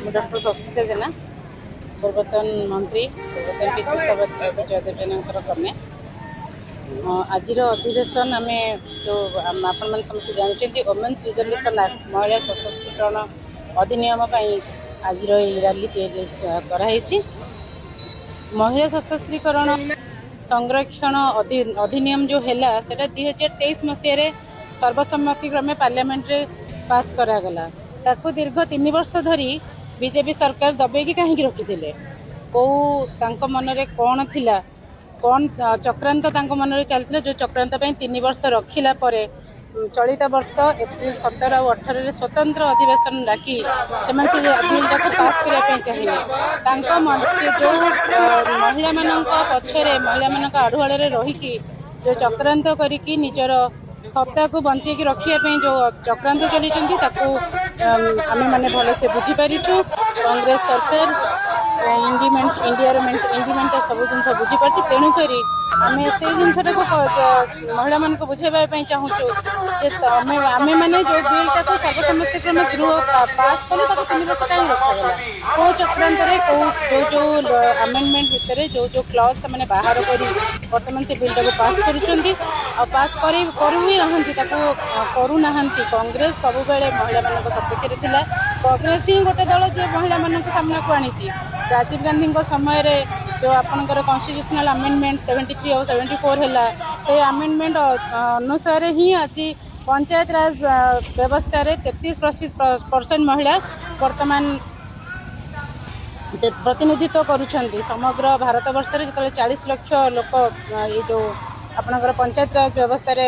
ମୁଁ ଡକ୍ଟର ସସ୍ମିତା ଜେନା, ପୂର୍ବତନ ମନ୍ତ୍ରୀ, ପୂର୍ବତନ ପିସିସି ସଭାପତି ସ୍ୱର୍ଗତ ଜୟଦେବ ଜେନାଙ୍କର କନ୍ୟା। ଆଜିର ଅଧିବେଶନ ଆମେ ଯେଉଁ ଆପଣମାନେ ସମସ୍ତେ ଜାଣିଛନ୍ତି, ଓମେନ୍ସ ରିଜର୍ଭେସନ୍ ଆକ୍ଟ, ମହିଳା ସଶକ୍ତିକରଣ ଅଧିନିୟମ ପାଇଁ ଆଜିର ଏହି ରାଲି ତିଆରି କରାହେଇଛି। ମହିଳା ସଶକ୍ତିକରଣ ସଂରକ୍ଷଣ ଅଧିନିୟମ ଯେଉଁ ହେଲା, ସେଟା 2023 ମସିହାରେ ସର୍ବସମ୍ମତିକ୍ରମେ ପାର୍ଲାମେଣ୍ଟରେ ପାସ୍ କରାଗଲା। ତାକୁ ଦୀର୍ଘ 3 ବର୍ଷ ଧରି ବିଜେପି ସରକାର ଦବେଇକି କାହିଁକି ରଖିଥିଲେ? କୋଉ ତାଙ୍କ ମନରେ କ'ଣ ଥିଲା, କ'ଣ ଚକ୍ରାନ୍ତ ତାଙ୍କ ମନରେ ଚାଲିଥିଲା, ଯୋଉ ଚକ୍ରାନ୍ତ ପାଇଁ 3 ବର୍ଷ ରଖିଲା ପରେ ଚଳିତ ବର୍ଷ ଏପ୍ରିଲ 17 ଆଉ 18ରେ ସ୍ୱତନ୍ତ୍ର ଅଧିବେଶନ ଡାକି ସେମାନେ ସେ ବିଲ୍ଟାକୁ ପାସ୍ କରିବା ପାଇଁ ଚାହିଁଲେ? ତାଙ୍କ ସେ ଯୋଉ ମହିଳାମାନଙ୍କ ପଛରେ, ମହିଳାମାନଙ୍କ ଆଢୁଆଳରେ ରହିକି ଯୋଉ ଚକ୍ରାନ୍ତ କରିକି ନିଜର ସତ୍ତାକୁ ବଞ୍ଚେଇକି ରଖିବା ପାଇଁ ଯୋଉ ଚକ୍ରାନ୍ତ ଚଲେଇଛନ୍ତି, ତାକୁ ଆମେମାନେ ଭଲସେ ବୁଝିପାରିଛୁ। କଂଗ୍ରେସ ସରକାର, ଇଣ୍ଡି ମେଣ୍ଟ, ଇଣ୍ଡିଆର ମେଣ୍ଟ, ଇଣ୍ଡି ମେଣ୍ଟ ସବୁ ଜିନିଷ ବୁଝିପାରୁଛି। ତେଣୁକରି ଆମେ ସେଇ ଜିନିଷଟାକୁ ମହିଳାମାନଙ୍କୁ ବୁଝାଇବା ପାଇଁ ଚାହୁଁଛୁ ଯେ ତମେ ଆମେମାନେ ଯୋଉ ବିଲ୍ଟାକୁ ସର୍ବସମ୍ମତିକ୍ରମେ ଗୃହ ପାସ୍ କଲୁ, ତାକୁ 3 ବର୍ଷ କାହିଁ ରଖାଗଲା? କୋଉ ଚକ୍ରାନ୍ତରେ, କୋଉ ଯୋଉ ଯୋଉ ଆମେଣ୍ଡମେଣ୍ଟ ଭିତରେ ଯୋଉ ଯୋଉ କ୍ଲଜ୍ ସେମାନେ ବାହାର କରି ବର୍ତ୍ତମାନ ସେ ବିଲ୍ଟାକୁ ପାସ୍ କରୁଛନ୍ତି ଆଉ ପାସ୍ କରି କରୁ ବି ନାହାନ୍ତି, ତାକୁ କରୁନାହାନ୍ତି। କଂଗ୍ରେସ ସବୁବେଳେ ମହିଳାମାନଙ୍କ ସପକ୍ଷରେ ଥିଲା। କଂଗ୍ରେସ ହିଁ ଗୋଟେ ଦଳ ଯିଏ ମହିଳାମାନଙ୍କୁ ସାମ୍ନାକୁ ଆଣିଛି। ରାଜୀବ ଗାନ୍ଧୀଙ୍କ ସମୟରେ ଯେଉଁ ଆପଣଙ୍କର କନଷ୍ଟିଟ୍ୟୁସନାଲ ଆମେଣ୍ଡମେଣ୍ଟ 73 ଆଉ 74 ହେଲା, ସେଇ ଆମେଣ୍ଡମେଣ୍ଟ ଅନୁସାରେ ହିଁ ଆଜି ପଞ୍ଚାୟତ ରାଜ ବ୍ୟବସ୍ଥାରେ 33% ମହିଳା ବର୍ତ୍ତମାନ ପ୍ରତିନିଧିତ୍ୱ କରୁଛନ୍ତି। ସମଗ୍ର ଭାରତ ବର୍ଷରେ ଯେତେବେଳେ 40 ଲକ୍ଷ ଲୋକ ଏଇ ଯେଉଁ ଆପଣଙ୍କର ପଞ୍ଚାୟତ ରାଜ ବ୍ୟବସ୍ଥାରେ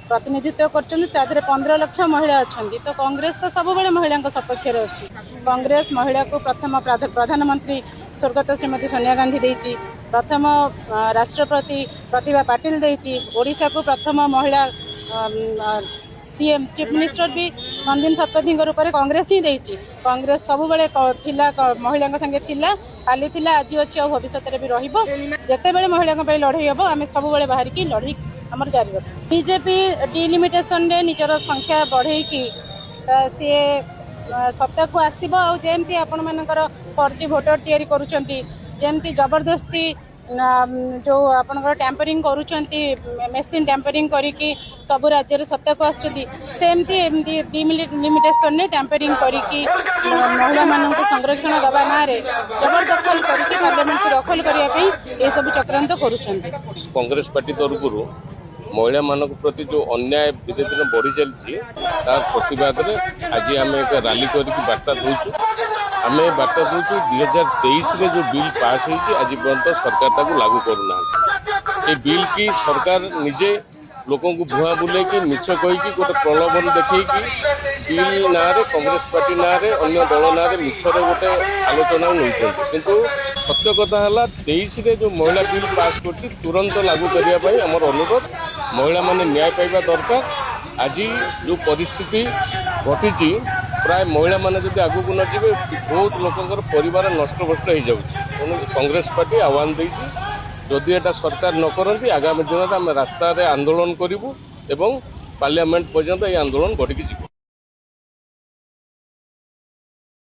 ପ୍ରତିନିଧିତ୍ୱ କରୁଛନ୍ତି, ତା ଦେହରେ 15 ଲକ୍ଷ ମହିଳା ଅଛନ୍ତି। ତ କଂଗ୍ରେସ ତ ସବୁବେଳେ ମହିଳାଙ୍କ ସପକ୍ଷରେ ଅଛି। କଂଗ୍ରେସ ମହିଳାକୁ ପ୍ରଥମ ପ୍ରଧାନମନ୍ତ୍ରୀ ସ୍ୱର୍ଗତ ଶ୍ରୀମତୀ ସୋନିଆ ଗାନ୍ଧୀ ଦେଇଛି, ପ୍ରଥମ ରାଷ୍ଟ୍ରପତି ପ୍ରତିଭା ପାଟିଲ ଦେଇଛି, ଓଡ଼ିଶାକୁ ପ୍ରଥମ ମହିଳା ସିଏମ୍, ଚିଫ୍ ମିନିଷ୍ଟର ବି ନନ୍ଦିନୀ ଶତପଥୀଙ୍କ ରୂପରେ କଂଗ୍ରେସ ହିଁ ଦେଇଛି। କଂଗ୍ରେସ ସବୁବେଳେ ଥିଲା, ମହିଳାଙ୍କ ସାଙ୍ଗେ ଥିଲା, କାଲି ଥିଲା, ଆଜି ଅଛି ଆଉ ଭବିଷ୍ୟତରେ ବି ରହିବ। ଯେତେବେଳେ ମହିଳାଙ୍କ ପାଇଁ ଲଢ଼େଇ ହବ, ଆମେ ସବୁବେଳେ ବାହାରିକି ଲଢ଼େଇ ଆମର ଜାରି ରଖିବୁ। ବିଜେପି ଡିଲିମିଟେସନରେ ନିଜର ସଂଖ୍ୟା ବଢ଼େଇକି ତ ସିଏ ସତ୍ତାକୁ ଆସିବ। ଆଉ ଯେମିତି ଆପଣମାନଙ୍କର ଫର୍ଜି ଭୋଟର ତିଆରି କରୁଛନ୍ତି, ଯେମିତି ଜବରଦସ୍ତି ଯୋଉ ଆପଣଙ୍କର ଟ୍ୟାମ୍ପରିଂ କରୁଛନ୍ତି, ମେସିନ୍ ଟ୍ୟାମ୍ପରିଂ କରିକି ସବୁ ରାଜ୍ୟରେ ସତ୍ତାକୁ ଆସୁଛନ୍ତି, ସେମିତି ଏମିତି ଡିଲିମିଟେସନରେ ଟ୍ୟାମ୍ପରିଂ କରିକି ମହିଳାମାନଙ୍କୁ ସଂରକ୍ଷଣ ଦେବା ନାଁରେ ଜବରଦଖଲ କରିକି ପାର୍ଲାମେଣ୍ଟକୁ ଦଖଲ କରିବା ପାଇଁ ଏସବୁ ଚକ୍ରାନ୍ତ କରୁଛନ୍ତି। କଂଗ୍ରେସ ପାର୍ଟି ତରଫରୁ ମହିଳାମାନଙ୍କ ପ୍ରତି ଯେଉଁ ଅନ୍ୟାୟ ଧୀରେ ଧୀରେ ବଢ଼ି ଚାଲିଛି, ତାର ପ୍ରତିବାଦରେ ଆଜି ଆମେ ଏକ ରାଲି କରିକି ବାର୍ତ୍ତା ଦେଉଛୁ। ଆମେ ବାର୍ତ୍ତା ଦେଉଛୁ, 2023ରେ ଯେଉଁ ବିଲ୍ ପାସ୍ ହେଇଛି, ଆଜି ପର୍ଯ୍ୟନ୍ତ ସରକାର ତାକୁ ଲାଗୁ କରୁନାହାନ୍ତି। ଏ ବିଲ୍ କି ସରକାର ନିଜେ ଲୋକଙ୍କୁ ଭୁଆଁ ବୁଲେଇକି, ମିଛ କହିକି, ଗୋଟେ ପ୍ରଲୋଭନ ଦେଖେଇକି ବିଲ୍ ନାଁରେ, କଂଗ୍ରେସ ପାର୍ଟି ନାଁରେ, ଅନ୍ୟ ଦଳ ନାଁରେ ମିଛରେ ଗୋଟେ ଆଲୋଚନା ନେଉଛନ୍ତି। କିନ୍ତୁ ସତ୍ୟ କଥା ହେଲା, 23ରେ ଯେଉଁ ମହିଳା ବିଲ୍ ପାସ୍ କରିଛି, ତୁରନ୍ତ ଲାଗୁ କରିବା ପାଇଁ ଆମର ଅନୁରୋଧ। ମହିଳାମାନେ ନ୍ୟାୟ ପାଇବା ଦରକାର। ଆଜି ଯେଉଁ ପରିସ୍ଥିତି ଘଟିଛି, ପ୍ରାୟ ମହିଳାମାନେ ଯଦି ଆଗକୁ ନ ଯିବେ, ବହୁତ ଲୋକଙ୍କର ପରିବାର ନଷ୍ଟଭ୍ରଷ୍ଟ ହେଇଯାଉଛି। ତେଣୁ କଂଗ୍ରେସ ପାର୍ଟି ଆହ୍ୱାନ ଦେଇଛି, ଯଦି ଏଟା ସରକାର ନ କରନ୍ତି, ଆଗାମୀ ଦିନରେ ଆମେ ରାସ୍ତାରେ ଆନ୍ଦୋଳନ କରିବୁ ଏବଂ ପାର୍ଲାମେଣ୍ଟ ପର୍ଯ୍ୟନ୍ତ ଏହି ଆନ୍ଦୋଳନ ବଢ଼ିକି ଯିବ।